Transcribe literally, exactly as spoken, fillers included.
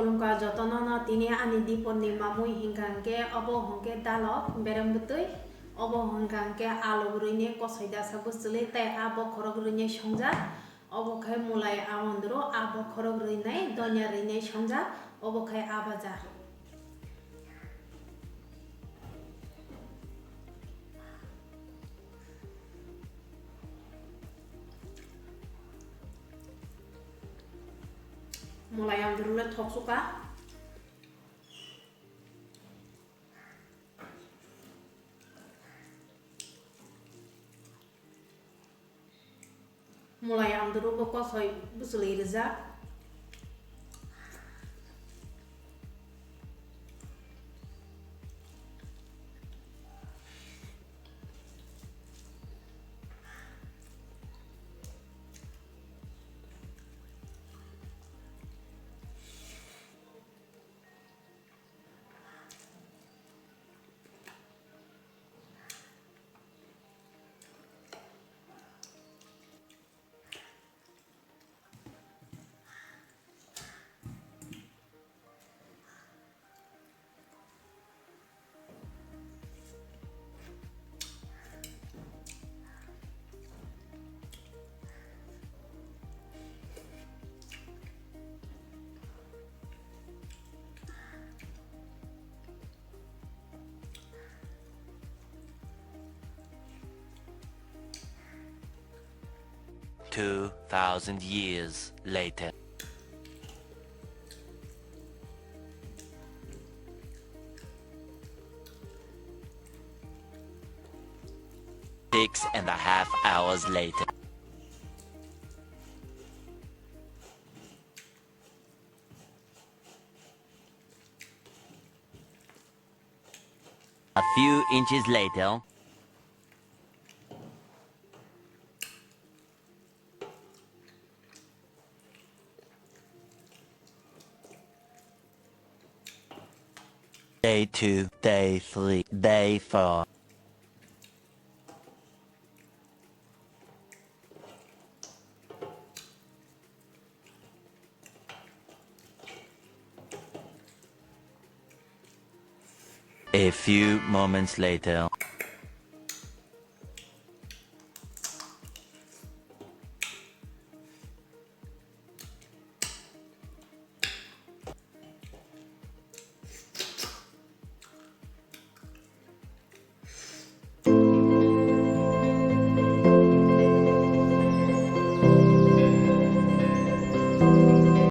Khulumkha jotono no, tini ani dipor ni mamui hingkha hingke obo hingke dalok bereng bwtwi, obo hingkha hingke alok rwini kosoi dasa bwchwlwi tei a bokhorok rwini songjak, obo khe mulai amondro a bokhorok rwinai donya rwinai songjak, obo khe a baja. Mulai ang duru le thok suka. Mulai ang duru bo kosoi bwchwlwi rijak. Two thousand years later. Six and a half hours later. A few inches later. Day two, day three, day four. A few moments later.